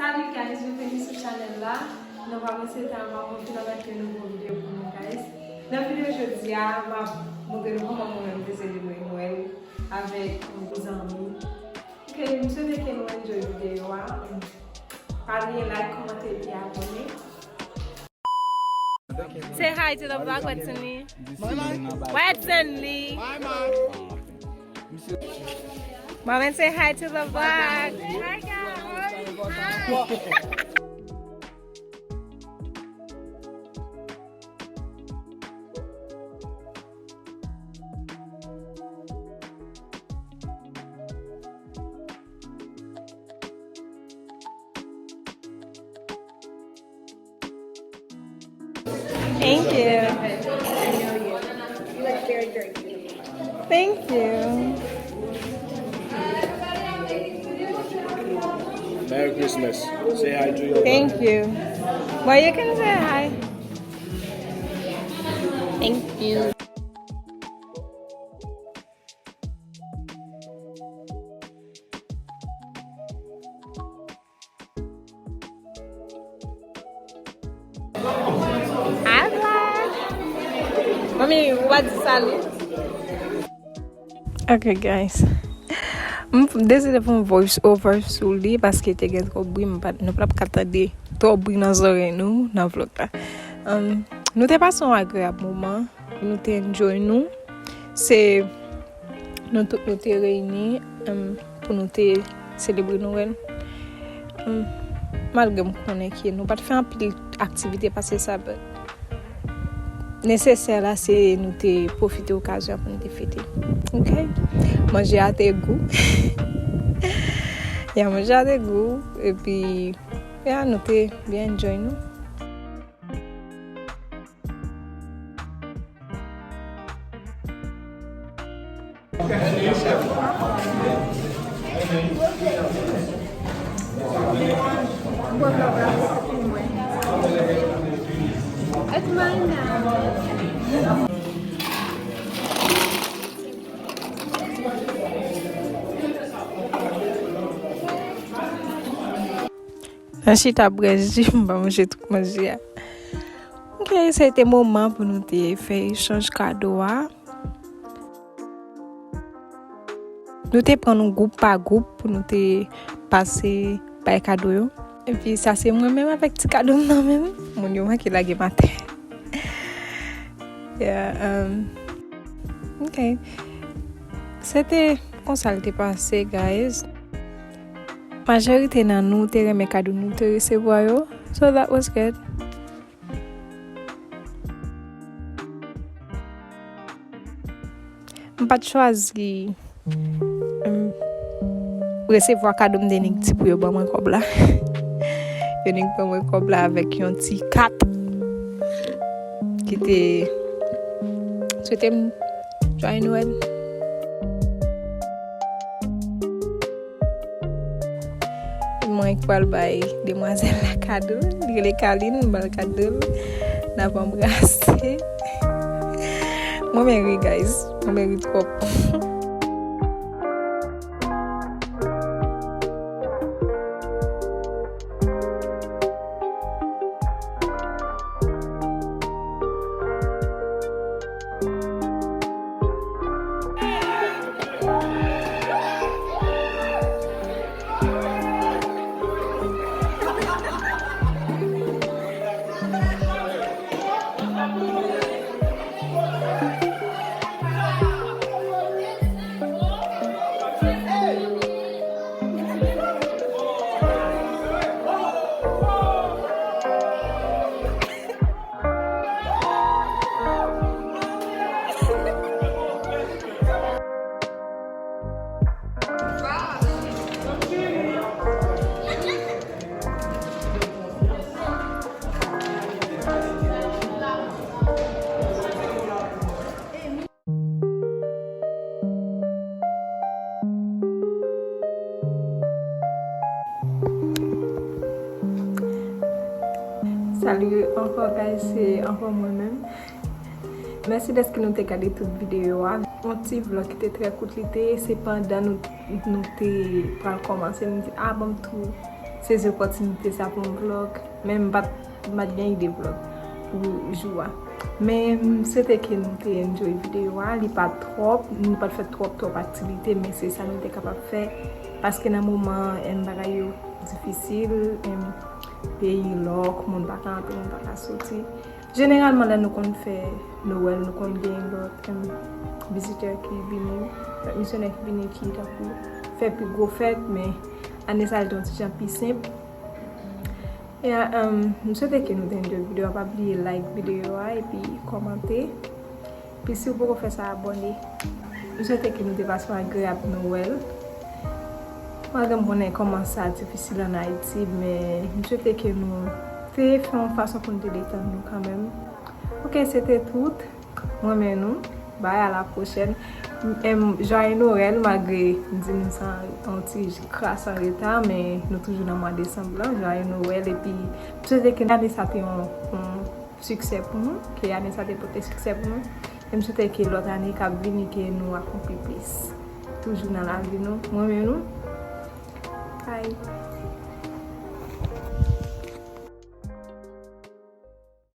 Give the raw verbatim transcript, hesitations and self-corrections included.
Salut guys, byenveni sou chanèl la. Nou pa mwen se Tama, mwen fin anrejistre nouvo videyo pou nou guys. Nan videyo jodi a, m ap montre nou kòman mwen menm te selebre Nwèl avèk yon gwo zanmi. Ok, m swete ke nou enjoy videyo a. Pa bliye like, kòmante epi abòne. Say hi to the vlog, Watson Lee. Watson Lee. Mom and say hi to the vlog. Hi, guys. Hi. Thank you. Thank you. Merry Christmas. Say hi to your Thank you. Well, you can say hi. Thank you. Hi, vlog. Mami, ou pa di salut? Ok, guys. M deside fè yon voice over sou li paske te gen twòp bri, m pa, nou pa t ap ka tande twòp bri nan zòrèy nou nan vlog la. Um, nou te pase yon agreyab moman. Nou te enjoy nou. Se nou tout nou te reyini, em, pou nou te selebre Nwèl. Em, malgre m konnen ke nou pa t fè anpil aktivite pase sa, but nesesè la se nou te pwofite okazyon pou nou te fete. Ok? Manje a te gou. Ya, manje a te gou. Epi, ya, nou te byen enjoy nou. Nan chita bwè ji, m pa manje tout manje a. Ok, se te moman pou nou te fè echanj kado a. Nou te pran nou gwoup pa gwoup pou nou te pase bay kado yo. Epi sa se mwen menm avèk ti kado m nan men m. Moun yo manke lage m atè. Yeah, um, ok. Se te konsa l te pase, guys. Majorite nan nou te renmen kado nou te resevwa yo. So that was good. M pa t chwazi, em, resevwa kado, m te nèk di pou yo ban mwen kòb la. Yo nèk ban mwen kòb la avèk yon ti kat ki te swete m Joyeux Noël. Mwen k pral bay demwazèl la kado. Li rele Kalin, m ba l kado l. N ap anbrase. Mwen renmen ri, guys. Mwen renmen ri twòp. Salut encore, guys, se encore mwen-même. Mèsi dèske nou te gade tout videyo a. Yon ti vlog ki te trè kout li te ye, se pandan nou, nou te pral kòmanse, m di, "Ah, ban m tou sezi opòtinite sa pou m vlog, men m pa t, m pa t gen ide vlog pou jou a. Men m swete ke nou te enjoy videyo a, li pa t twòp, nou pa t fè twòp twòp aktivite, men se sa nou te kapab fè, paske nan moman an, em, bagay yo difisil, em, peyi lòk, moun pa ka antre, moun pa ka soti. Jeneralman, lè nou konn fè Nwèl, nou konn gen lòt, em, vizitè ki vini, lòt misyonè ki vini ki tankou fè pi gwo fèt, men ane sa a li te yon ti jan pi senp. E, em, m swete ke nou te enjoy videyo a. Pa bliye like videyo a epi kòmante. Epi si w poko fè sa, abòne. M swete ke nou te pase yon agreyab Nwèl. Malgre m konnen kòman sa difisil ann Ayiti, men m swete ke nou te fè yon fason pou nou te detann nou kanmenm. Ok, se te tout. M renmen nou. Bye, à la prochaine. Em, joyeux Noël, malgre m di nou sa yon ti kras an reta, men nou toujou nan mwa desanm lan. Joyeux Noël, epi m swete ke ane sa te yon, yon siksè pou nou, ke ane sa te pote siksè pou nou. E m swete ke lòt ane k ap vini, ke nou akonpli plis. Toujou nan lavi nou. M renmen nou. Bye.